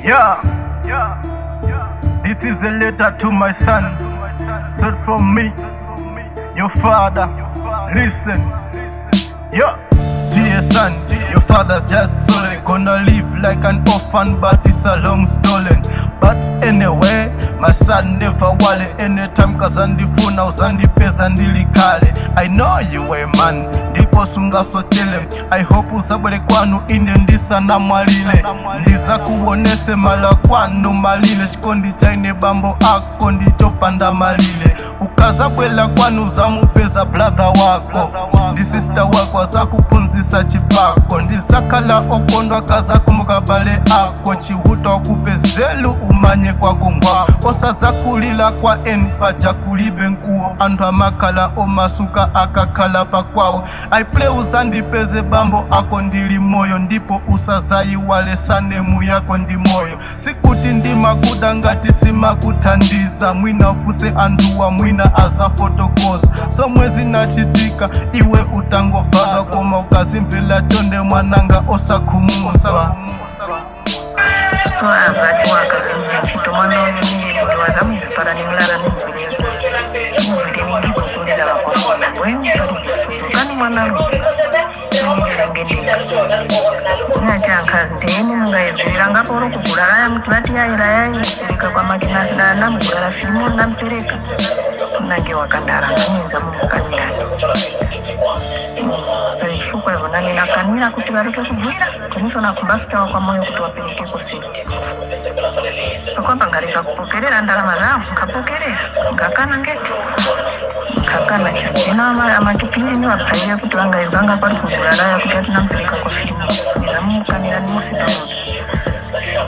Yeah, yeah. This is a letter to my son, sent from me, your father. Listen, yeah. Dear son, your father's just sorry. Gonna live like an orphan, but it's a long stolen. But anyway, my son, never worry. Anytime ukazandifuna, uzandipeza ndili kale. I know you a man, ndipo sungasochele. I hope uzabwere kwanu ine ndisanamwalile. Ndizakuonese mala kwanu malile. Chikondi chaine bambo ako ndichopanda malile. Ukazabwela kwanu uzamupeza brother wako ndi sister wako, azakuphunzisa chipako. Ndizakhala okondwa kazakumbuka bale ako. Chihuta wakupezelu umanye kwakongwa, osazakulila kwa eni paja kulibe nkuwo. Anthu amakhala omasuka akakhala pakwawo. I pray uzandipeze bambo ako ndili moyo, ndipo usazayiwale surname yako ndi moyo. Sikuti ndimakuda ngati simakuthandiza, mwina fuse anthuwa, mwina azafotokoza somwe zinachitika iwe utangobadwa. Koma ukazimvela, chonde mwananga, osakhumudwa. So avati wakapinja ntchito mwana uyu nilelili wazamwiza para nimulala nimuvile nimuvile ningipo kulila vakwakona bwenu pali jisuzo kani mwana uyu nililenge. Nati ankhazi ndeni mungayizwirira ngapolo kugula muti vati yayila yayi kupereka kwa makina namugulala Filimo nampereka nange wakandala nganiza mumukanirani palifukwa hivyo nani nakanira kuti vareke kubvira kunisona kumbasitawa kwa moyo kuti wapereke kuseti pakwamba ngareka kupokerera ndalama zawo, nkapokerera ngakana ngeti nkakana chadzina amatipindi niwabhaira kuti vangaizanga pari kugura kuti atinampereka kwa Filimo nizamukanira nimose pamodzi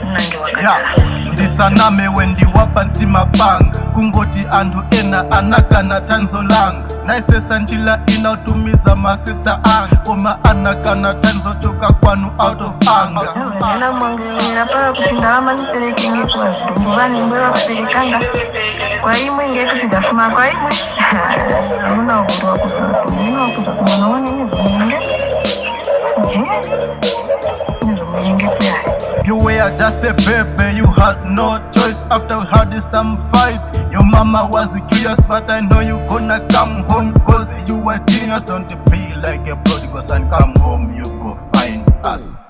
nange Ya. wakadala. Ndisaname, wendiwapa mtima panga, kungoti anthu ena anakana thanzo langa. Naisesa njila inautumiza masista anga, koma anakana thanzo choka kwanu out of anger. Nena mwangelera pala kuti ndalama nipereke ngekuwa vidumbu vaningwe vakuperekanga kwa imwe ngekuti dzafuma kwa imwe hamuna ukuru wakuza kumwana wone nezvomunenge je nezvomunenge kuyai. You were just a baby, you had no choice after we had some fight. Your mama was curious, but I know you gonna come home, 'cause you were genius. Don't be like a prodigal son, come home, you go find us.